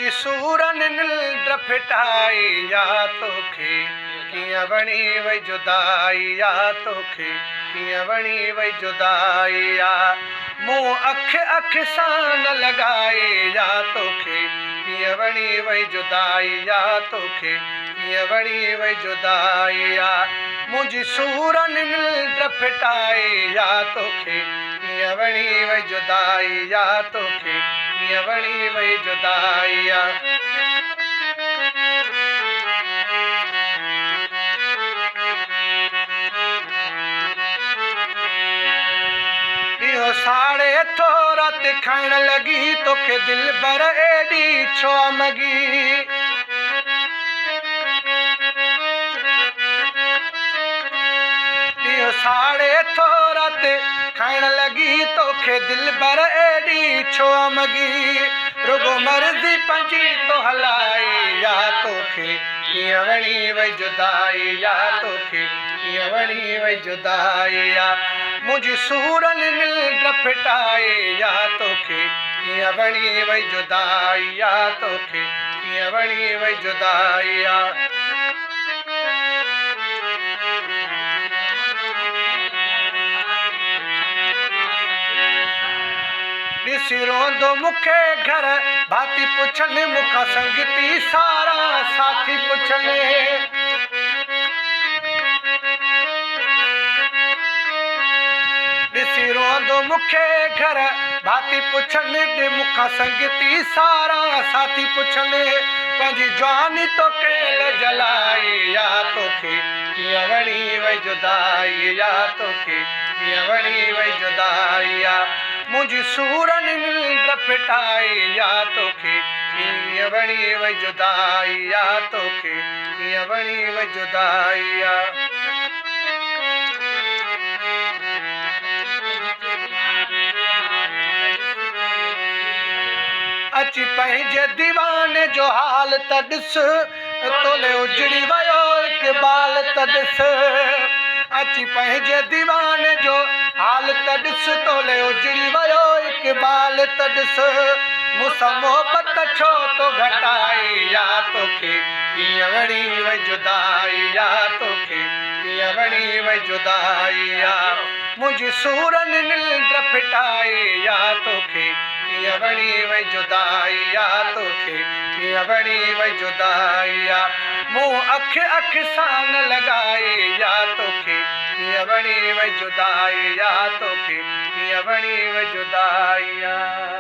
منهنجي سورن ننڊ ڦٽائي آ توکي ڪيئن وڻي وئي جدائي آ توکي ڪيئن وڻي وئي جدائي آ مون اک اک سان نه لڳائي آ توکي ڪيئن وڻي وئي جدائي آ توکي ڪيئن وڻي وئي جدائي آ منهنجي سورن ننڊ ڦٽائي آ توکي ڪيئن وڻي وئي جدائي آ توکي ڪيئن وڻي وئي جدائي آ. ڏينهن ساڙي ٿو رات کائڻ لڳي توکي دلبر ايڏي ڇو امگي. ڏينهن ساڙي ٿو رات کائڻ لڳي توکي دلبر ايڏي ڇو امگي رڳو مرضي پنهنجي تو هلائي يا توکي ڪيئن وڻي وئي جدائي يا توکي ڪيئن وڻي وئي جدائي يا منهنجي سورن ننڊ ڦٽائي يا توکي ڪيئن وڻي وئي جدائي يا توکي ڪيئن وڻي وئي جدائي آ. ڏسي روئندو مون کي گهر ڀاتي پڇن مون کان سنگتي سارا ساٿي پڇن. ڏسي روئندو مون کي گهر ڀاتي پڇن ڏي مون کان سنگتي سارا ساٿي پڇن پنهنجي جواني تو ڪيل جلائي يا توکي ڪيئن وڻي وئي جدائي يا توکي ڪيئن وڻي وئي جدائي يا منهنجي سورن ننڊ ڦٽائي يا توکي ڪيئن وڻي وئي جدائي يا توکي ڪيئن وڻي وئي جدائي يا. اچي پنهنجي ديواني جو حال ته ڏس، تولي اجڙي ويو اقبال ته ڏس. اچي پنهنجي ديواني جو حال ته ڏس، تولي اجڙي ويو اقبال ته ڏس. مون سان محبت ڇو تو گهٽائي يا توکي ڪيئن وڻي وئي جدائي يا توکي ڪيئن وڻي وئي جدائي يا منهنجي سورن ننڊ ڦٽائي يا توکي ڪيئن وڻي وئي جدائي آ توکي ڪيئن وڻي وئي جدائي آ مون اک اک سان نه لڳائي آ توکي ڪيئن وڻي وئي جدائي آ توکي ڪيئن وڻي وئي جدائي آ.